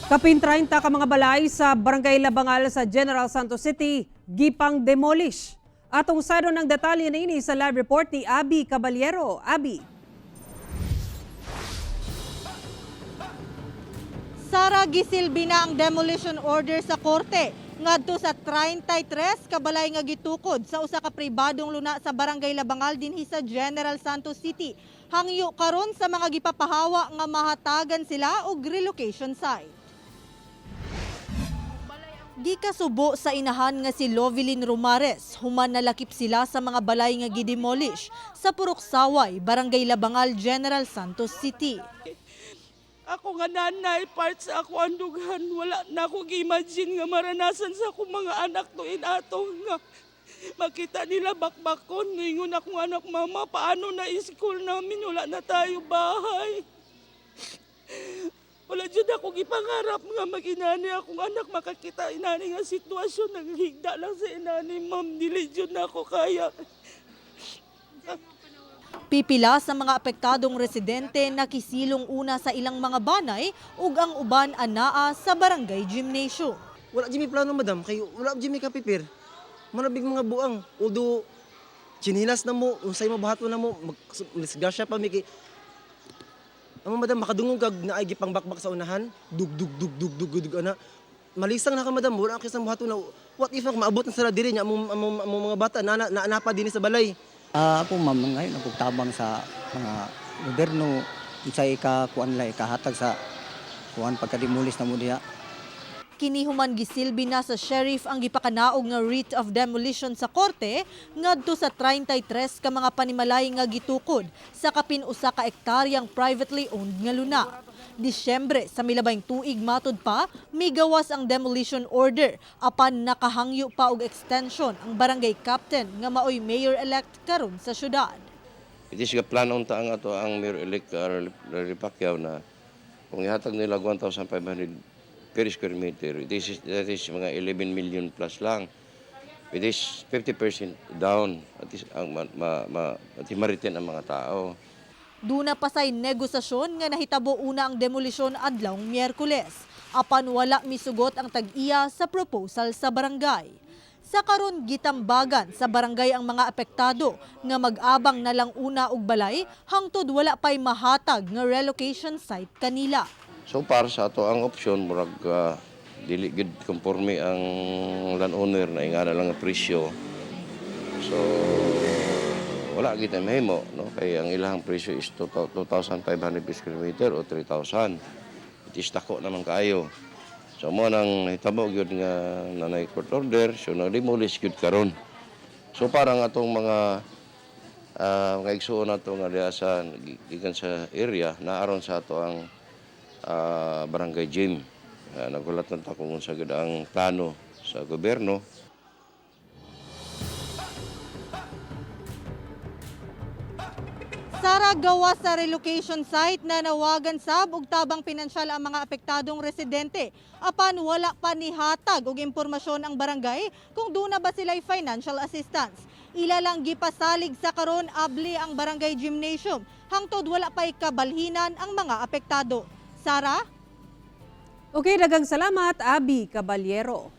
Kapin 30 ka mga balay sa Barangay Labangal sa General Santos City gipang demolish. Atong saron ng detalye niini sa live report ni Abby Caballero. Abby. Sara, gisilbi na ang demolition order sa korte ngadto sa 33 ka balay nga gitukod sa usa ka pribadong luna sa Barangay Labangal dinhi sa General Santos City. Hangyo karon sa mga gipapahawa nga mahatagan sila og relocation site. Gikasubo sa inahan nga si Lovelyn Romares, human nalakip sila sa mga balay nga gidemolish sa Purok Saway, Barangay Labangal, General Santos City. Ako nga nanay, part sa ako ang dughan. Wala na ako gi-imagine nga maranasan sa akong mga anak tuin atong nga makita nila bakbakon. Ningon akong anak, "Mama, paano na school namin? Wala na tayo bahay." Wala jud ako gipangarap nga mag-inani akong anak makakita inani nga sitwasyon. Naghigda lang sa inani, ma'am. Dili jud na ako kaya. Pipila sa mga apektadong residente nakisilong una sa ilang mga banay ug ang uban anaa sa barangay gymnasium. Wala jud mi plano, madam, kay wala jud mi kapipir. Manabig mga buang. Although chinilas na mo, unsay mabuhaton na mo, mag-disgrasya pa mi kay Amo, madam, makadungog kag naay gipang bakbak sa unahan, dug dug dug dug dug dug ana. Malisang na ka, madam, wala kay sa buhaton na. What if maabot na sila diri nya among mga bata na na pa dinhi sa balay. Ako, ma'am, ngayon ako tabang sa mga gobyerno unsay ka kuan la ikahatag sa kuan pagka-demolish na mo diha. Kini human gisilbi na sa sheriff ang gipakanaog nga writ of demolition sa korte ngadto sa 33 ka mga panimalay nga gitukod sa kapin usa ka ektaryang privately owned nga luna. Disyembre sa milabayng tuig matud pa migawas ang demolition order, apan nakahangyo pa og extension ang barangay captain nga maoy mayor-elect karon sa syudad. It is plano unta ang ato ang mayor-elect Larry Pacquiao na kung ihatag nila 1,500 per square meter, it is, that is mga 11 million plus lang. It is 50% down at is, ang ma, ma, ma, at ma-retain ang mga tao. Duna pa say negosasyon nga nahitabo una ang demolisyon adlawng Miyerkules. Apan wala misugot ang tag-iya sa proposal sa barangay. Sa karon, gitambagan sa barangay ang mga apektado nga mag-abang na lang una og balay hangtod wala pay mahatag nga relocation site kanila. So para sa ato ang option, murag dili gid conforme ang landowner na ingana lang ang presyo. So wala gid mahimo, no, kay ang ilang presyo is 2,500 per square meter o 3,000. It is dako naman kaayo. So mo nang nahitabo gyud nga nanay court order, so na-demolish gyud karon. So parang atong mga igsuon nato nga diha sa gikan sa area na aron sa ato ang barangay gym. Nagulat na ta kung unsa gyud ang plano sa gobyerno. Sara, gawa sa relocation site na nawagan sab og tabang pinansyal ang mga apektadong residente. Apan wala pa nihatag og impormasyon ang barangay kung duna ba sila'y financial assistance. Ila lang gipasalig sa karon abli ang barangay gymnasium hangtod wala pa'y kabalhinan ang mga apektado. Sara? Okay, daghang salamat, Abby Caballero.